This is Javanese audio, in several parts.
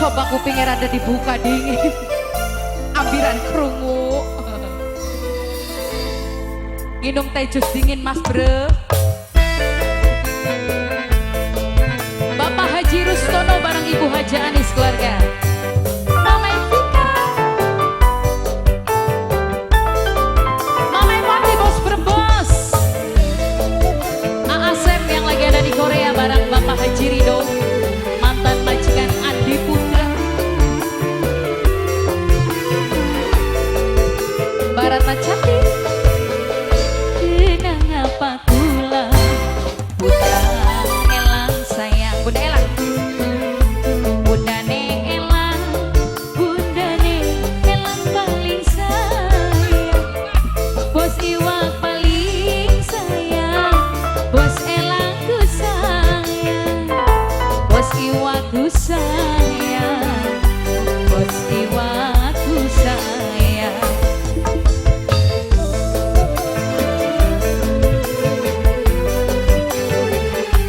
Coba kupingnya rada dibuka dingin. Ambiran krungu. Minum teh jus dingin, Mas Bre. Bapak Haji Rustono bareng Ibu Haji Anis keluarga. Mama Evika. Mama Evati bos berbos. Asep yang lagi ada di Korea bareng Bapak Haji Rido, mantan majikan Andi Putra. Barata cantik. Kenapa kula Bunda Elang sayang, Bunda Elang, Bunda ne Elang, Bunda ne Elang paling sayang, Bos Iwak paling sayang, Bos Elangku sayang, Bos Iwakku sayang, Bos Iwakku sayang.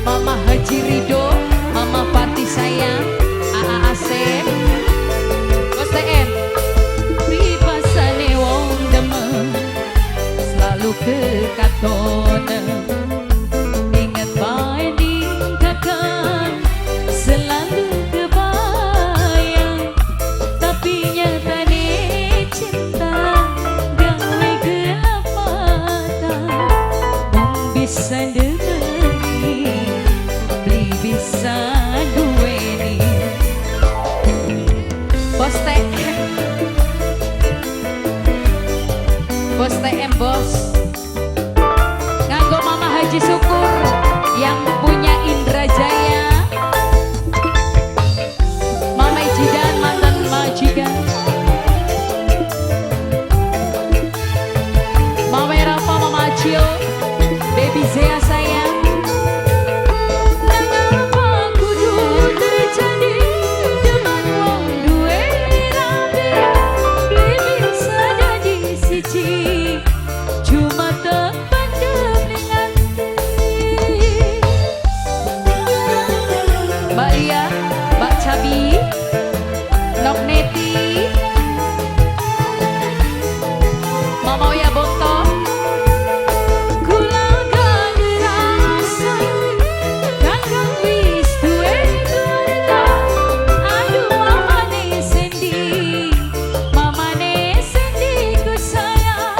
Mama Haji Rido, Mama Fati sayang, AA Asep, Bos TM. Pribasane wong demen selalu kekatone, inget bae ning kakang selalu kebayang, tapi nyatane cinta gawe gelap mata, mung bisa demeni beli bisa duweni. Bos TM, Bos TM bos. Nganggo Mama Haji Syukur yang punya Indra Jaya, Mama Jidan mantan majikan, Mama Rafa, Mama Acil, Baby Zea sayang. Nangapa kudu terjadi demen wong duwe rabi, beli bisa dadi siji cuma terpendem ning ati. Mbak Lia, Mbak Cabi, Nok Neti, Mama Oya Bonto. Kula gak ngerasa kakang wis duwe keluarga. Aduh mamane Sendi, mamane Sendi ku sayang.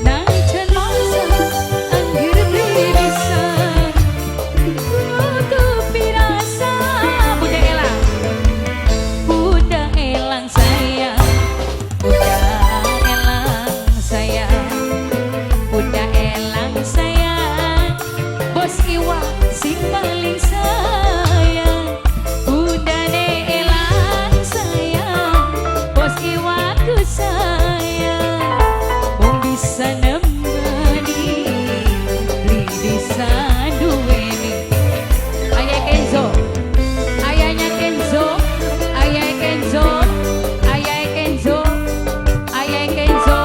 Nang jan mangsa angger beli bisa nutupi rasa. Bunda Elang, Bunda Elang sayang, Bunda Elang sayang, Bunda Elang sayang, Bos Iwa sing paling sayang, Bunda ne Elang sayang, Bos Iwa ku sayang, wong bisa nemeni beli bisa duweni. Ayah Kenzo, ayahnya Kenzo, ayah Kenzo, ayah Kenzo, ayah Kenzo,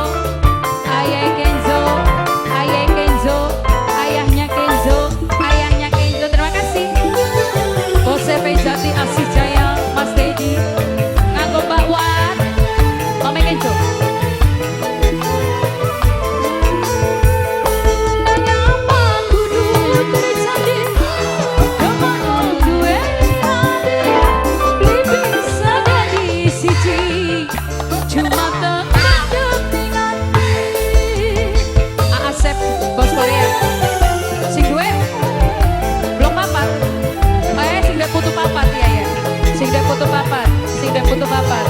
ayah Kenzo, ayah Kenzo, ayahnya Kenzo, ayahnya Kenzo. Terima kasih. Bos Jati Asih Jaya, Mas Dedi, nganggo Mbak Wan, Mama Kenzo. Nangapa kudu terjadi demen wong duwe rabi, beli bisa dadi siji cuma terpendem ning ati. Asep bos Korea sing duwe blok papat, sing duwe putu papat, iya ya, sing duwe putu papat, sing duwe putu papat.